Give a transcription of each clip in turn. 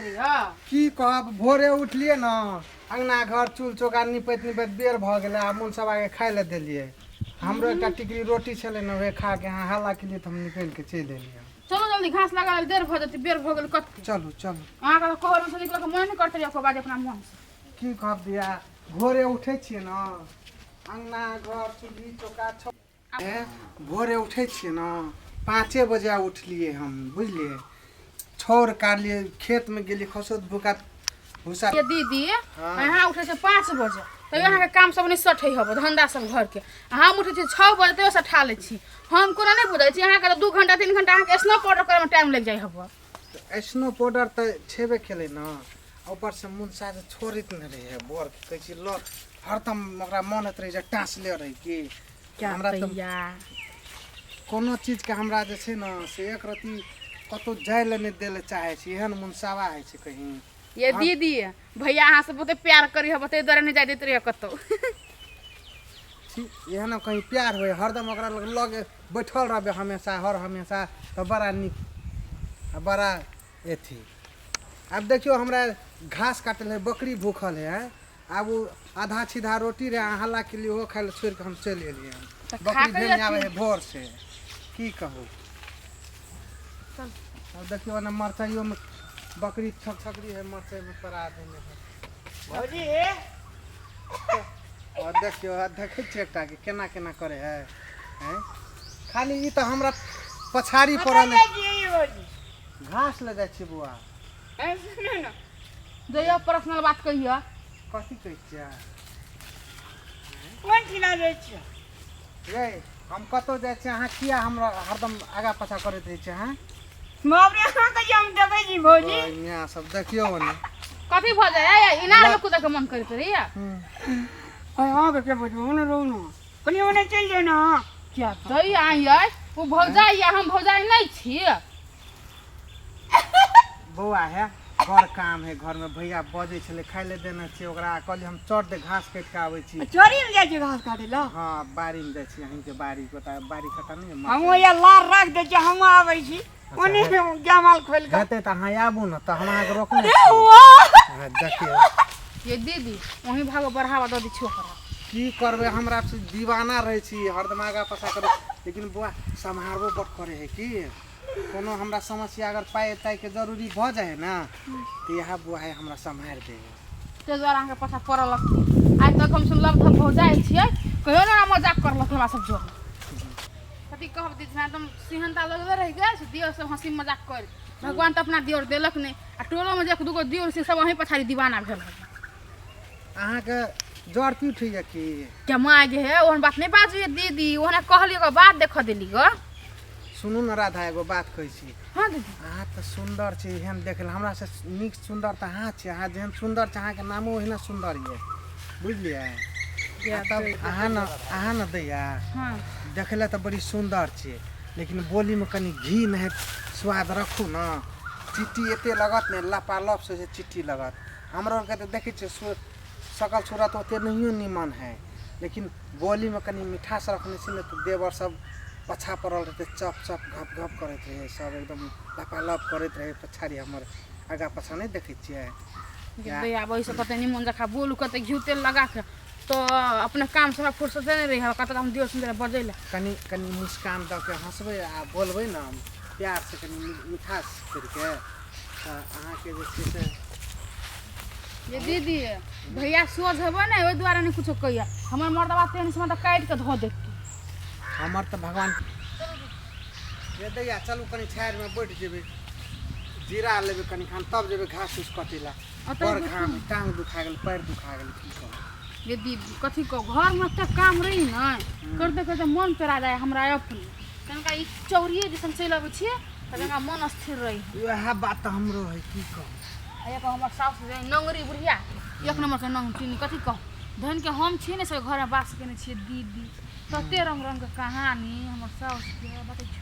रहियै। की कहब, भोरे उठलियै ने, अंगना घर चूल चौका निपैत निपैत बेर भऽ गेलै। आ मोन सब आके खाय लए देलियै। हमरो एकटा टिकरी रोटी छलै ने, उहे खा के अहाँ हल्ला केलियै तऽ हम निकलि के चलि एलियै। चलू जल्दी, घास लगा लेल देर भऽ जेतै। बेर भऽ गेल कते। चलू चलू। अहाँके तऽ कहलहुँ से निकलऽ के मन नहि करतै एको बार अपना मन से। की कहब दिया, भोरे उठै छियै ने, अंगना घर चूल्ही चौका भोरे उठै छियै ने, 5 बजे उठलियै हम, बुझलियै? छाउर काटलियै, खेतमे गेलियै, खसौत भूका भूसा। ये दीदी। हाँ। अहाँ उठै छै 5 बजे, तैयो अहाँके काम सब नहि सठै हब, धंधा सब घरके। आ हम उठै छी 6 बजे, तैयो सठा लै छी। हम कोनो नहि बुझै छी अहाँके तऽ 2 घंटा 3 घंटा अहाँके स्नो पाउडर करैमे टाइम लागि जाइ हब। स्नो पाउडर तऽ छेबे केलै ने, ऊपरसँ मुनसा जे छोड़ैत नहि रहै बरके। कहै छी लऽ, हरदम ओकरा मन होइत रहै जे टाँसले रहै की। क्या? हमरा तऽ भैया। कोनो चीजके हमरा जे छै ने से एक रत्ती कतहु जाय लए नहि दै लए चाहै छी। एहन मुनसावा होइ छै कहीं। ये दीदी, भैया अहाँ से बहुते प्यार करी हब, ताहि दुआरे नहि जाय दैत रहियै कतहु। छी, एहन कहीं प्यार होइ? हरदम ओकरा लग लग बैठल रहबै हमेशा, हर हमेशा, तऽ बड़ा नीक आ बड़ा अथी। आब देखियौ, हमरा घास काटल है, बकरी भूखल है। आँय? आब ओ आधा छिधा रोटी रहे, अहाँ हल्ला के लिए ओहो खाय लए छोड़ि कऽ हम चलि एलियै हन। तऽ खा बकरी कऽ भेल आबै अथी है भोर से, की कहू। चल। आब देखियौ ने, मरचाइयोमे बकरी छक छकरी है, मरचाइमे पड़ा देने है। भौजी। और देखियौ, आ देखै छियै एकटा के केना केना करे है, हैं? खाली ई तऽ हमरा पछाड़ी कतऽ पड़ल है। जाइ छियै ये भौजी? घास ले जाइ छियै बौआ। ए, सुनू ने। जइयो, पर्सनल बात कहियो। कथी कहै छियै? कोन ठिना जाइ छियै? यै, हम कतहु जाइ छियै, अहाँ किया हमरा हरदम आगा पाछा करैत रहै छियै? अहाँ बाप रे, अहाँके जे हम देखै छी भौजी। यहाँ सब देखियौ ने। कथी भऽ जाइ? इनार में कूदऽ के मन करैत रहियै। अहाँके के बुझबो ओने रहू ने, कनि ओने चलि जाउ ने अहाँ। क्या दै आइ ओ भौजाइ या हम भौजाइ नहि छी। बौआ है, बड़ काम है घरमे। भैया बजै छलै, खाय लए देने छियै ओकरा। कहलियै हम चट दे घास काटि कऽ आबै छी। चोरी में जाइ छियै घास काटै लए? हँ, बाड़ीमे जाइ छी, अहीँके बाड़ी गोटा बाड़ी कटा नहि है। हमहूँ या लार राख दै छियै, हमहूँ आबै छी ओने गाय माल खोलि कऽ। हेतै तऽ अहाँ आबू ने, तऽ हम अहाँके रोकने अरे छी। वाह! अहाँ देखियौ। ये दीदी, वहीं भागो, बढ़ावा दऽ दै छी ओकरा। की करबै, हमरा से दीवाना रहै छी, हरदम आगा पाछा करै। लेकिन बौआ सम्हारबो बड़ करै है। की कोनो हमरा समस्या अगर पाइ ताइके जरूरी भऽ जाइ है ने, तऽ इएह बौआ है, हमरा सम्हारि दै है। ताहि दुआरे अहाँके पाछा पड़ल। आइ तक हम सुनलब तऽ भौजाइ छियै, कहियो ने मजाक करलक हमरा सब जोर। कथी कहब दीदी, हमरा एकदम सिहनता लगले रहि गेल से दियर सब हँसी मजाक कर। भगवान तऽ अपना दियर देलक नहि, आ टोलोमे जे एक दूगो दियर छै, सब अहीं पछाड़ी दीवाना भेल हन। अहाँके जर की उठैया की? क्या माय गे हे, ओहन बात नहि बाजू ये दीदी। ओहन कहलियै, ओकर बाद देखऽ देली ग। सुनू ने राधा, एगो बात कहै छी। हँ दीदी। अहाँ तऽ सुन्दर छी एहन देख हमरा से नीक सुन्दर तऽ अहाँ छी। अहाँ जेहन सुन्दर छी, अहाँके नामो ओहिना सुन्दर यऽ, बुझलियै? आ तब अहाँ ने दैया देखै लए तऽ बड़ी सुन्दर छियै, लेकिन बोलीमे कनि घी नहि स्वाद रखू ने। चिट्टी एते लगत ने, लपालप से जे चिट्टी लगत। हमरो आरके तऽ देखै छियै, सकल सूरत ओते नहियो नीमन है, लेकिन बोलीमे कनि मिठास रखने छी ने, तऽ देवर सब पछा पड़ल रहतै, चप चप घप घप करैत रहै सब, एकदम लपालप करैत रहै पछाड़ी हमर आगा पाछा। नहि देखै छियै? दैया, ओहिसँ कते निमन जकाँ बोलू, कते घी तेल लगा के तो अपने काम से हमरा फुर्सते नहि रही। कते हम दियर सुन्दर बजै लए। कनि कनि मुस्कान दऽ के हँसबै आ बोलबै ने प्यारसँ, कनि मिठास करिके, तऽ अहाँके जे छै से ये दीदी, भैया सोझ हेबै ने, ओहि दुआरे नहि कुछो कहिया। हमर मर्दबा तेहन समय तऽ काटि कऽ धऽ देतै। हमर तऽ भगवान ये दैया। चलू, कनि छायामे बैठ जेबै, जीरा लेबै कनि खान, तब जेबै घास उस कटै लए। ओतऽ बड़ बैठू। घाम, टांग दुखा गेल, पैर दुखा गेल, की कहू। ये दीदी, कथी कहू, घरमे एते काम रही ने, करते करते मन पेरा जाय हमरा अपने। तनिका ई चौरिये दिसन चलि अबै छियै तऽ तनिका मन स्थिर रही। वएह बात तऽ हमरो है, की कहू। आ एक हमर साउस जे नंगरी बुढ़िया, एक नम्बरके नंगटिनी। कथी कहू, धनिके हम छी ने से घरमे वास केने छियै दीदी, तते रङ्ग रङ्गके कहानी हमर साउसके बतै छी।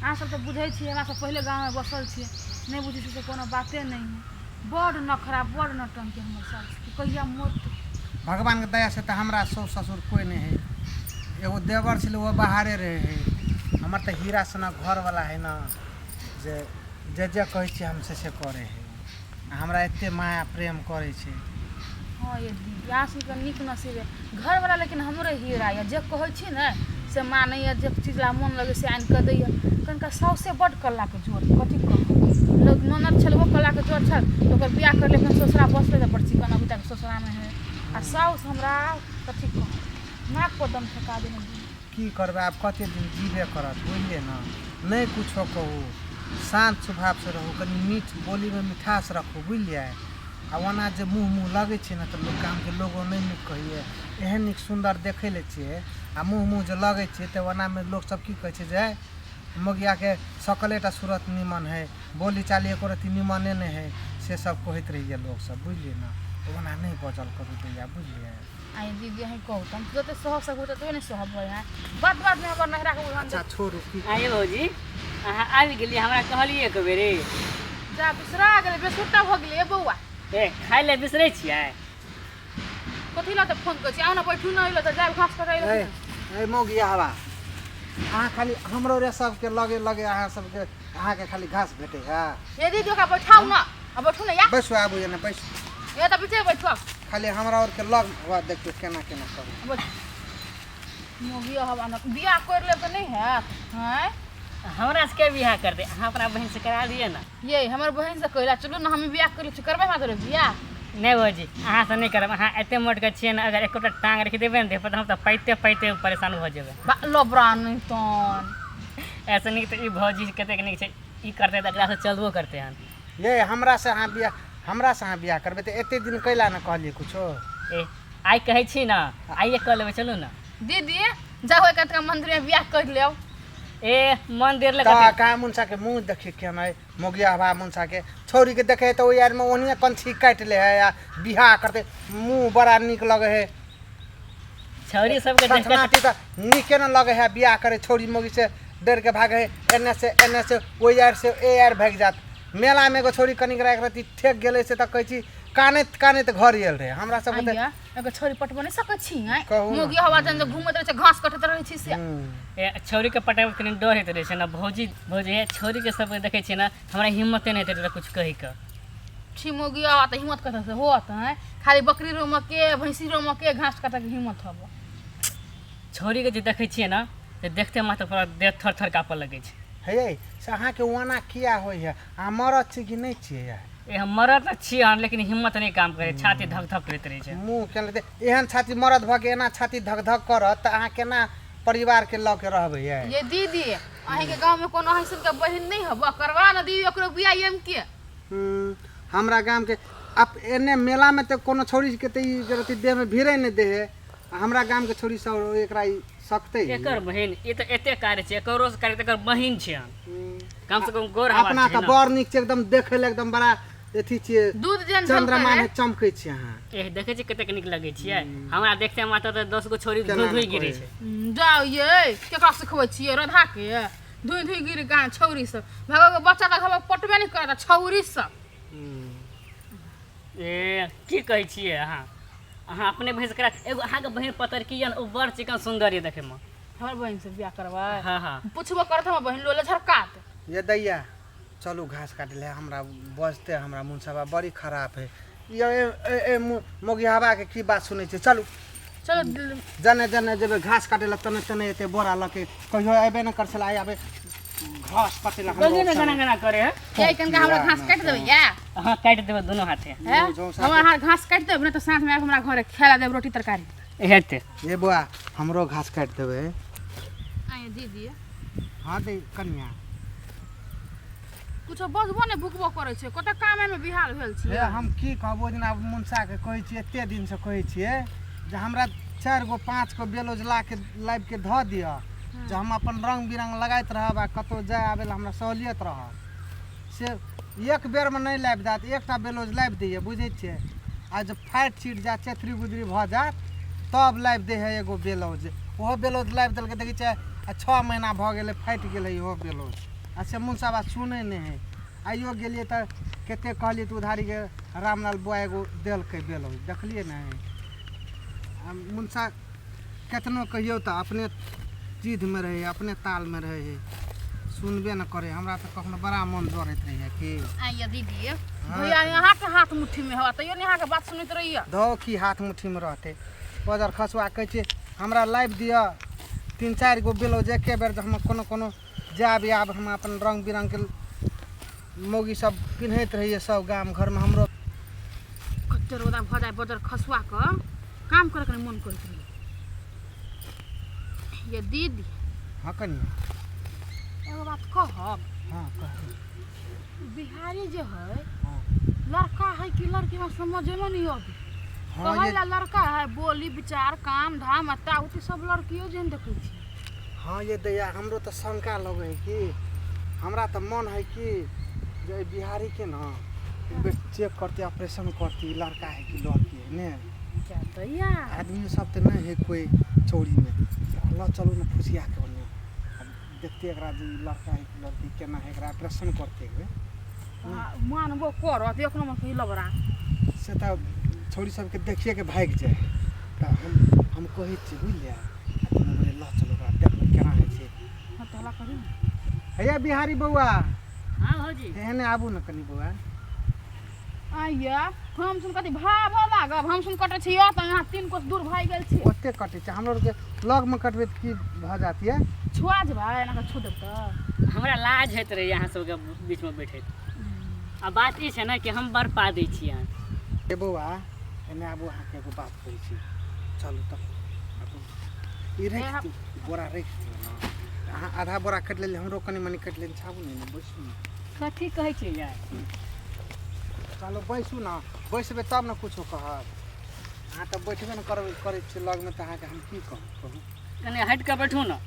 अहाँ सब तऽ बुझै छियै, हमरा सब पहिले गाँवमे बसल छियै, नहि बुझै छियै से कोनो बाते नहि है। बड़ नखरा, बड़ नौटंकी हमर साउसके, कहिया मरतै। भगवानके दया से तऽ हमरा साउस ससुर कोइ नहि है। एगो देवर छलै, ओ बाहरे रहै है। हमर तऽ हीरा सनक घरवला है ने, जे जे जे कहै छियै हम से से करै है। आ हमरा एते माया प्रेम करै छै। हँ ये दीदी, अहाँ सबके नीक नसीब यऽ घरवला, लेकिन हमरे हीरा यऽ, जे कहै छी ने से मानैए, जे चीज लए मोन लगै से आनि कऽ दैए। कनिका साउसे बड्ड कल्लाके जोर, कथी कहू, लोक ननद छल ओहो कल्लाके जोर छल, तऽ ओकर बियाह करलै, फेर ससुरा बसलै तऽ बड़ चिकन अभी तक ससुरामे हइ। आ साउस हमरा कथी कहू, नाकपर दम ठेका देने दीदी। की करबै आब, कते दिन जीबे करत, बुझलियै ने? नहि कुछो कहू, शान्त स्वभावसँ रहू, कनि मीठ बोलीमे मिठास रखू, बुझलियै? आ ओना जे मुँह मुँह लगै छै ने तऽ लोक गामके लोगो नहि नीक कहैए, एहन नीक सुन्दर देखै लए छियै आ मुँह मुँह जे लगै छै तऽ ओनामे लोकसभ की कहै छै जे मौगियाके शकलेटा सूरत निमन हइ, बोली चाली एको रत्ती निमने नहि हइ, से सब कहैत रहैए लोकसभ, बुझलियै ने? तऽ ओना नहि बजल करू दैया, बुझलियै? आइ दीदी अहीं कहू तऽ हम जते सह सकू ततबे ने सहबै। हैं बात बातमे हमर नहिराके उड़न। अच्छा छोड़ू की। आँय भौजी, अहाँ आबि गेलियै, हमरा कहलियै एक बेरी। जा बिसरा गेलै, बेसुरता भऽ गेलै। ए बौआ, ए खाइ लए बिसरै छियै? कथी लए तऽ फोन करै छी? आउ ने, बैठू ने, अइलो तऽ जायब घास कटै ए ए मौगिया हवा, अहाँ खाली हमरो रे सबके लगे लगे अहाँ सबके अहाँके खाली घास भेटै है। हे दीदी, ओकरा बैठाउ ने, आ बैठू ने या। बैसू, आबू एने बैसू। ए तऽ पीछे बैठू आब। खाली हमरा आरके लग हवा देखियौ केना केना करू। बैठ। मौगी हवा ने बियाह करि लेब तऽ नहि हैत? हँ, हमरा से के बियाह करतै? अहाँ अपना बहिन से करा दिअ ने। ये हमर बहिन से कहला चलू ने, हम बियाह करि लै छी, करबै हमरा तोरे बियाह? नहि भौजी, अहाँ से नहि करब। अहाँ एते मोटके छियै ने, अगर एकोटा टाँग रखि देबै ने देह पर तऽ हम तऽ पाइते पाइते परेशान भऽ जेबै। बा लबरा नहि तन। ऐसे नीक तऽ ई भौजी कतेक नीक छै, ई करतै तऽ एकरासँ चलबो करतै हन। ये हमरा से अहाँ बियाह, हमरा से अहाँ बियाह करबै तऽ एते दिन कैला ने कहलियै कुछो? ए आइ कहै छी ने, आइए कऽ लेबै, चलू ने। दीदी जाउ एक एतका मंदिर में बियाह कर लेब। ए मंदिर लग तऽ का मुनसा के मुँह देखिए केना है मोगिया हवा। मुनसा के छौरी के देखे तऽ ओहि आरमे ओहने कंछी काटि ले है आ बियाह करते, मुँह बड़ा नीक लगे है। छौरी सबके देख कऽ छठनाटी तऽ नीके ने लगे है, बियाह करे छौरी मोगी से डर के भागे है, एने से एने से ओहि आर से ए आर भागि जात। मेलामे एगो छौरी कनिक राख रती ठेक गेलै से तऽ कहै छी कानैत कानैत घर आयल रहै हमरा सबके तऽ। आइया एगो छोरी पटबो नहि सकै छी? आँय कहू ने। मोगी हवा जन जे घूमैत रहै छै, घास कटैत रहै छी से। ए छौरीके पटाबैत कनि डर होइत रहै छै ने भौजी। भौजी हे, छौरीके सबके देखै छियै ने, हमरा हिम्मते नहि होइत रहै कुछ कहैके। छी मोगी हवा तऽ हिम्मत कतऽ से होत? आँय खाली बकरी रोमऽ के, भैंसी रोमऽ के, घास काटऽ के हिम्मत हब। छौरीके जे देखै छियै ने तऽ देखते मात्र पूरा देह थर थर काँपऽ लगै छै। हे से अहाँके ओना किया होइ है? अहाँ मरद छी कि नहि छियै? ए हम मरद तऽ छियै हन, लेकिन हिम्मत नहि काम करै, छाती धक धक करैत रहै छै। मुँह केना दे एहन छाती, मरद भऽ के एना छाती धक धक करत तऽ अहाँ केना परिवारके लऽ के रहबै यै? ये दीदी, अहींके गाँवमे कोनो अहीं सबके बहिन नहि हब? करबा ने दीदी ओकरो बियाह एम के। हमरा गामके आब एने मेलामे तऽ कोनो छौड़ीके तऽ ई अथी देहमे भिड़ै नहि दै हइ आ हमरा गामके छौड़ी सब एकरा ई सकतै? एकर बहिन ई तऽ एते कार्य छै, एकरो से कार्य तऽ एकर बहिन छै हन। कम से कम गोर हवा अपना छै तऽ ने। बड़ नीक छै एकदम, देखै लए एकदम बड़ा अथी छियै। दूध जेहन चंद्रमा झलकै। ने चमकै छियै अहाँ। ए देखै छी कतेक नीक लगै छियै? हमरा देखते मात्र तऽ 10 गो छौरी केना धोइ धोइ नहि गिरै कहै? छै। जाउ ये, केकरा सिखबै छियै? राधाके धुइ धुइ गिर गाँ छौरी सब भगो के बच्चा तऽ घरमे पटबे नहि करत छौरी सब। ए की कहै छियै अहाँ? अहाँ अपने बहिन से करा एगो। अहाँके बहिन पतरकी यऽ ने, ओ बड़ चिकन सुन्दर यऽ देखैमे। हमर बहिन से बियाह करबै? हँ हँ। पुछबो करत हमर बहिन लोले झरकात। ये दैया, चलू घास काटि ले, हमरा बजते हमरा मुनसबा बड़ी खराब है। ये ए ए ए मोगियाबाके की बात सुनै छै? चलू। चलो। जने जने जेबै घास काटे लए तने तने एते बोरा लऽ के कहियो अयबे नहि कर छलै, आइ आबै घास काटे लए। गली में गाना गाना करे है। ये कनका हमरा घास काटि देबै या? अहाँ काटि देबै दुनू हाथे। हैं हमर अहाँ घास काटि देब ने तऽ साँझमे आबि हमरा घरे खेला देब रोटी तरकारी। हेतै। ये बौआ, हमरो घास काटि देबै। आइ दीदी। हँ दै कनिया। कुछो बजबो नहि भुकबो करै छै, कतऽ कामेमे बिहाल भेल हे छियै। हम की कहब, ओहि दिना मुनसाके कहै छियै, एते दिनसँ कहै छियै जे हमरा 4 गो 5 गो बेलोज ला के लाबि के धऽ दिअ जे हम अपन रङ्ग बिरङ्ग लगाइत रहब आ कतहु जाय आबै लए हमरा सहूलियत रहत। से एक बेरमे नहि लाबि देत, एकटा बेलोज लाबि दैए, बुझै छियै? आ जे फाटि चिट जायत, चेथरी गुदरी भऽ जायत तब लाबि दै हइ एगो बेलोज। ओहो बेलोज लाबि देलकै, देखै छियै आ 6 महीना भऽ गेलै, फाटि गेलै इहो बेलोज। आ से मुनसा बात सुनै नहि हइ। आइयो गेलियै तऽ कतेक कहलियै तऽ उधारीके रामलाल बुआ एगो देलकै बेलोज, देखलियै ने? आ मुनसा केतनो कहियौ तऽ अपने जिदमे रहै हइ, अपने तालमे रहै हइ, सुनबे नहि करै। हमरा तऽ कखनो बड़ा मन जरैत रहैए कि आइ दीदी। भैया अहाँ के हाथ मुट्ठी में हवा तैयो नहीं अहाँ के बात सुनैत रहिए। धो की हाथ मुट्ठी में रहते। बजर खसुआ कहै छै हमरा लाइव दिअ 3-4 गो ब्लाउज एके बेर हम कोनो कोनो जायब आब हम अपन रंग बिरंग के मौगी सब पिन्हैत रहैए सब गाम घरमे हमरो। कते रौदा भऽ जाय बजर खसुआ के काम करे के मन करैत रहिए। ये दीदी। हाँ कनिया। एगो बात कहब? हाँ कहू। बिहारी जे है हाँ। लड़का है कि लड़की में समझे में नहीं आबे। हाँ कहै ला लड़का है बोली विचार काम धाम अत्ता उती सब लड़कियो जेहन देखै छी। हाँ ये दैया हमरो तऽ शंका लगै है कि हमरा तऽ मन है कि जे बिहारी के ना एक बेर चेक करती ऑपरेशन करती लड़का है कि लड़की है ने। क्या दैया आदमी सब तऽ नहीं है कोई चोरी में ल चलू ने फुसिया के ओने देखते एकरा जे लड़का है कि लड़की केना है एकरा ऑपरेशन करते एक बेर। मानबो करत एक नंबर के लबरा से तऽ छोरी सबके देखिए के भागि जाए तऽ हम कहै छी बुझलियै आ दुनू गोरे ल चलू ओकरा देखबै केना होइ छै। हाँ तो हल्ला करी ने। हैया बिहारी बौआ। हाँ भौजी। एहने आबू ने कनि बौआ। आइया हम सुन कथी भाव लागब हम सुन कटै छी तऽ यहाँ 3 कोस दूर भागि गेल छी। ओते कटै छै हमरो आरके लगमे कटबै तऽ की भऽ जात ये? छुआ जेबै एना कऽ छू देब तऽ। हमरा लाज होइत रहैए अहाँ सबके बीचमे बैठैत। आ बात ई छै ने कि हम बड़ पा दै छी अहाँ। ए बौआ एने आबू अहाँके एगो बात कहै छी चलू तऽ ई राखि दियौ बोरा राखि दियौ ने अहाँ आधा बोरा काटि लेलियै हमरो कनि मनि काटि लेने छै आबू ने एने बैसू ने। कथी कहै छियै यार? चलू बैसू ने बैसबै तब ने कुछो कहब। अहाँ तऽ बैठबे ने करबै करै छियै लगमे तऽ अहाँके हम की कहू कहू। कनि हटि कऽ बैठू ने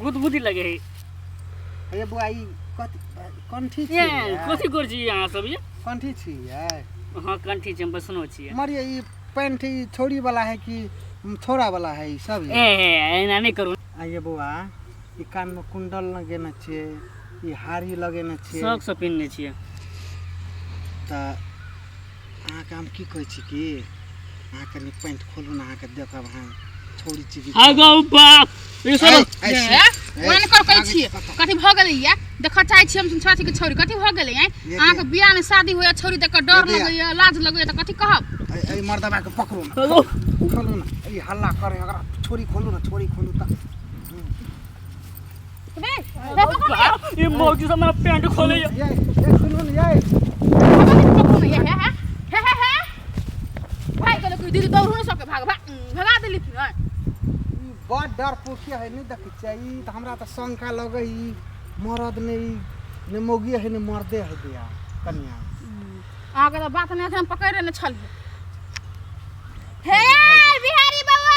गुदगुदी लगे है। हे बौआ ई कथी कंठी छियै? कथी करै छी अहाँ सब ये? कंठी छियै? हाँ कंठी छी हम बैसनो छियै। मरिए ई पैंट ई छोरी वाला है कि छोरा वाला है ई सब? ए एना नहि करू। आइए बौआ ई कानमे कुंडल लगेने छियै ई हारी लगेने छियै शौक से पिन्हने छियै। तऽ अहाँके हम की कहै छी कि अहाँ कनि पैंट खोलू ने अहाँके देखब अहाँ छोरी छी कि। आगौ बाप ई सब ओना कर कहै छियै कथी भऽ गेलै या देखऽ चाहै छियै हम सुन छोरा छी कि छोरी कथी भऽ गेलै आँय? अहाँके बियाह में शादी होइए छोरी देख कऽ डर लगैए लाज लगैए तऽ कथी कहब? एहि मर्दबा के पकड़ू ने खोलू ने ई हल्ला करे एकरा छोरी खोलू ने छोरी खोलू तऽ। ई मौजी सब हमरा पैंट खोलैए। ये सुनू ने ये पकड़ू ने हे हे हे हे हे भागि गेलै कोई दीदी दौड़ू ने सबके भाग भगा देली थी। बड़ डर पोखिया है नहीं देखै छियै ई तऽ हमरा तऽ शंका लगै ई मरद ने ई ने मौगी है ने मर्दे है दिया कनिया। अहाँके तऽ बात नहि एखन पकड़ि लेने छलियै। हे बिहारी बाबा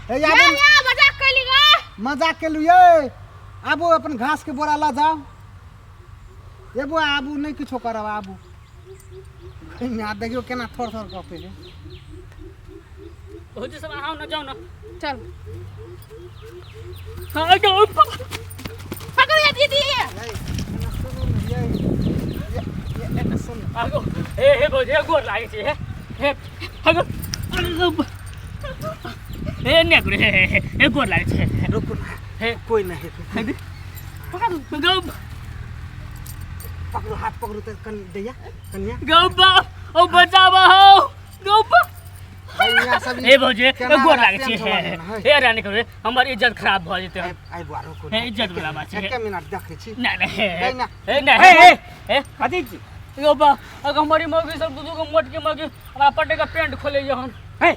हे आबू मजाक कैली गा। मजाक केलू ये आबू अपन घास के बोरा लऽ जाउ। ये बौआ आबू नहि किछो करब आबू। देखियौ केना थोड़ थोड़ गपे है। भौजी सब अहाँ ने जाउ ने। चल हाँ गौ पकड़ू ये दीदी। आगो हे हे भौजी गोर लागै छै हे हे आगो हे ने करू हे हे हे गोर लागै छै। रुकू हे कोई नहीं है पकड़ू गौ पकड़ू हाथ पकड़ू तऽ कनि दैया कनिया गौ बाप ओ बचाबा हो गौ बाप। हे भौजी गोर लागै छै हे रानी करू हमर इज्जत खराब भऽ जेतै। आइ बौआ रुकू हे इज्जत वाला बात छै। एक मिनट देखै छी। नहि नहि हे नहि हे हे कथी छी यौ बा अगर हमर मौगी सब दू दू गो मोटकी मौगी हमरा पटे के पैंट खोलैए हन। हे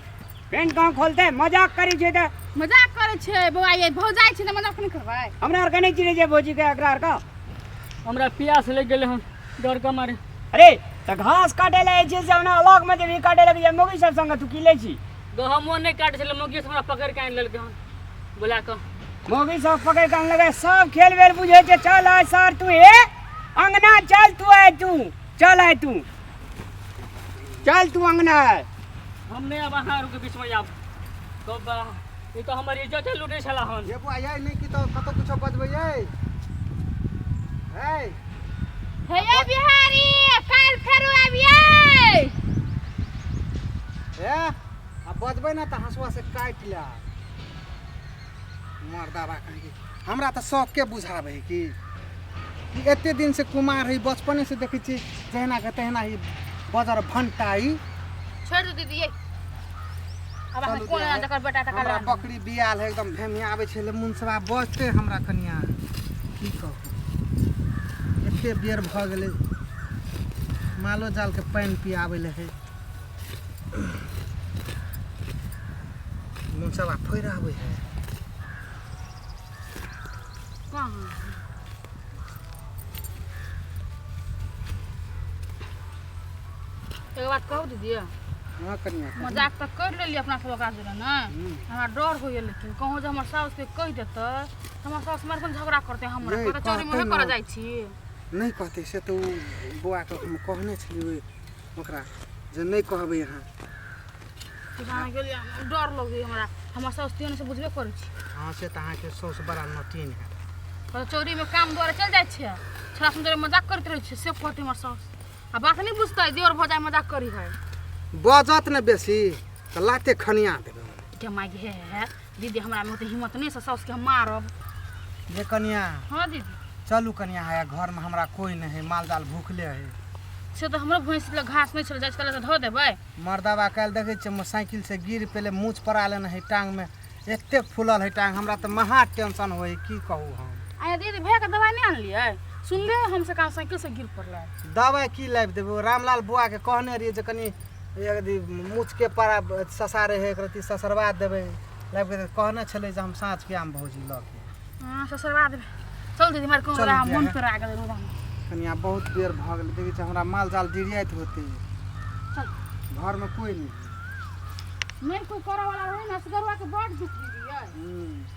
पैंट कहाँ खोलतै? मजाक करै छै तऽ मजाक करै छै बौआ ये भौजाइ छै तऽ मजाक नहि करबै। हमरा आरके नहि चिन्है छै भौजीके एकरा आरके। हमरा प्यास लागि गेलै हन डर के मारे। अरे तऽ घास काटै लए जाइ छियै से अपना अलगमे जेबही काटै लए मौगी सब संगे तू की लै छी? गहमो नहि काटै छलै मौगी सब हमरा पकड़ि कऽ आनि लेलकै हन बुला कऽ। मौगी सब पकड़ि कऽ आनलकै सब खेल वेल बुझै छै। चल आय सर तू हे अंगना चल तू आय तू चल आय तू चल तू अंगना आय। हम नहि आब अहाँ आरके बीचमे आब। ई तऽ हमर इज्जत लूटै छला हन। ये बौआ ये नहि कि तऽ कतौ कुछो बजबै ये। हे हे ये बिहारी काल्हि फेरो आबियै। हे आ बजबै ने तऽ हँसुआ से काटि लेब मर्दाबा कहीं। हमरा तऽ सबके बुझाबै है कि ई एते दिन से कुमार है, बचपने से देखै छी जहिना के तहिना ही बजर भंटा ई। छोड़ दू दीदी ये, अब अहाँ चलू कोन दिया, जकर बेटा तकर हमरा बकरी बियाल है, एकदम भेमिया आबै छलै मुनसबा बजते हमरा। कनिया की कहू, एते बेर भऽ गेलै, मालो जालके पानि पियाबै लए है। मुनसबा फोड़ि आबै है। कहाँ एक बात कहू दीदी? हाँ कनिया। मजाक तऽ कर लेलियै अपना सब ओकरा जोरे ने, हमरा डर होइए, लेकिन कहूँ जे हमर साउसके कहि देतै तऽ हमर साउस मारि कोन झगड़ा करतै हमरा। नहि, कहतै चोरी कहतै मुँहे करऽ ने। जाइ छी। नहि कहतै से तऽ ओ बौआके हम कहने छलियै ओकरा जे नहि कहबै अहाँ। अहाँ गेलियै, डर लगैए हमरा, हमर साउस तेहन से बुझबे करै छी। हाँ, से तऽ अहाँके साउस बड़ा नटीन है। कहतै चोरीमे काम दुआरे चलि जाइ छियै, छोड़ा सुन मजाक करैत रहै छियै, से कहतै हमर साउस। आ बात नहि बुझतै, देवर भौजाइ मजाक करी है। बजत ने बेसी तऽ लाते खनिया देबै। के माय हे हे दीदी, हमरा में ओते हिम्मत नहि से साउसके हम मारब। जे कनिया। हाँ दीदी। चलू कनिया, है घरमे हमरा कोइ नहि है, माल जाल भूखले है। से तऽ हमरो भैंस लग घास नहि छलै, जाइ छलै तऽ धऽ देबै। मर्दाबा काल्हि देखै छियै साइकिल से गिर पेले, मूँछ पड़ा लेने है टांगमे, एतेक फूलल है टांग, हमरा तऽ महा टेंशन होइ है, की कहू हम। आया दीदी, भैयाके दवाइ नहि आनलियै? सुनले हम से कहाँ साइकिल से गिर पड़लै। दवाइ की लाबि देबै, रामलाल बौआके कहने रहियै जे कनि यदि मूँछके पड़ा ससारे है, एक रत्ती ससरवा देबै लाबि कऽ, कहने छलै जे हम साँझके आम भौजी लऽ के। हाँ, ससुरवा देबै। चल दीदी, मार चलू कहूँ रहा दिया मन है। पर आ गेलै रोदामे। कनिया बहुत बेर भऽ गेलै, देखै छियै हमरा माल जाल डिरियाइत होतै। चल। घरमे कोइ नहि। नहि कोइ करऽ वाला रहै ने, असगरुआ के बड़ दुख दीदी यै। हूँ।